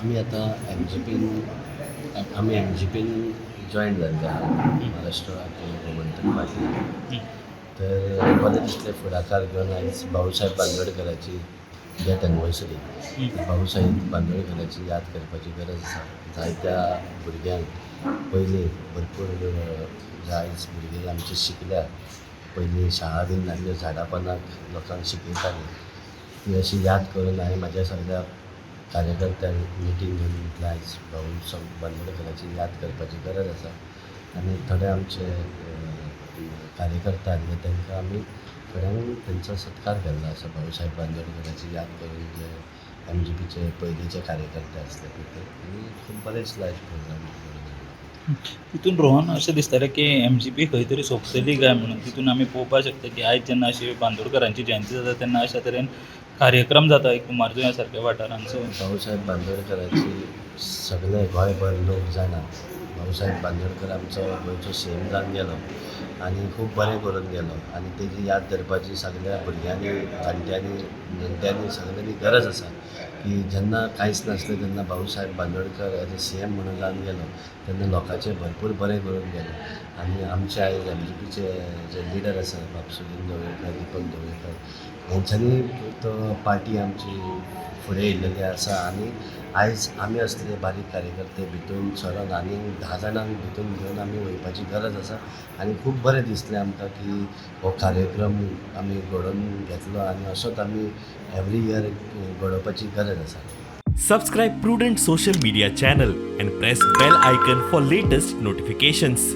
आमी आतां एमजीपीन, आमी एमजीपीन जॉयन जाल्ले आहा, महाराष्ट्र गोमंतक पार्टी. तर बरें दिसलें फुडाकार घेवन आयज भाऊसाहेब बांदोडकराची डेथ एनिवर्सरी. भाऊसाहेब बांदोडकराची याद करपाची गरज आसा. जायत्या भुरग्यांक पयलीं भरपूर, जे आयज भुरगे आमचे शिकल्या, पयलीं शाळा बीन नासल्यो, झाडां पानाक लोकांक शिकयताले. ती अशी याद करून हांवें म्हाज्या सगळ्या कार्यकर्त्यांक मिटींग घेवन म्हटलें, आयज भाऊ बांदोडकराची याद करपाची गरज आसा. आनी थोडे आमचे कार्यकर्ते आसले, तांकां आमी थोड्यांक तेंचो सत्कार केल्लो आसा, भाऊसाहेब बांदोडकराची याद करून, जे एमजीपीचे पयलींचे कार्यकर्ते आसले पळय ते. आनी खूब बरें दिसलें आयज प्रोग्राम घडोवन हाडलो. तितून रोहन, अशें दिसतालें की एमजीपी खंय तरी सोंपतली काय म्हणून. तितून आमी पळोवपाक शकता की आयज जेन्ना अशी बांदोडकरांची जयंती जाता तेन्ना अशा तरेन कार्यक्रम जाता एक कुमारजुंव्या सारक्या वाठारांत, सो भाऊसाहेब बांदोडकराची सगळे गोंयभर लोक जाणा. भाऊसाहेब बांदोडकर आमचो गोंयचो सीएम जावन गेलो आनी खूब बरें करून गेलो आनी तेजी याद धरपाची सगल्या भुरग्यांनी, जाणट्यांनी, नेणट्यांनी, सगल्यांनी गरज आसा की जेन्ना कांयच नासलें तेन्ना Bhausaheb Bandodkar as a CM म्हणून जावन गेलो तेन्ना लोकांचें भरपूर बरें करून गेलो. आनी आमचे आयज एमजीपीचे जे लिडर आसा, बाब सुदिन ढवळीकर, दीपक ढवळीकर, हेंच्यांनी तो पार्टी आमची फुडें येयलेली आसा. आनी आयज आमी असले बारीक कार्यकर्ते भितून सरोन आनी 10 जाणांक भितून घेवन आमी वयपाची गरज आसा. आनी खूब बरें दिसलें आमकां की हो कार्यक्रम आमी घडोवन घेतलो आनी असोच आमी एवरी इयर घडोवपाची गरज आसा. Subscribe Prudent Social Media channel and press bell icon for latest notifications.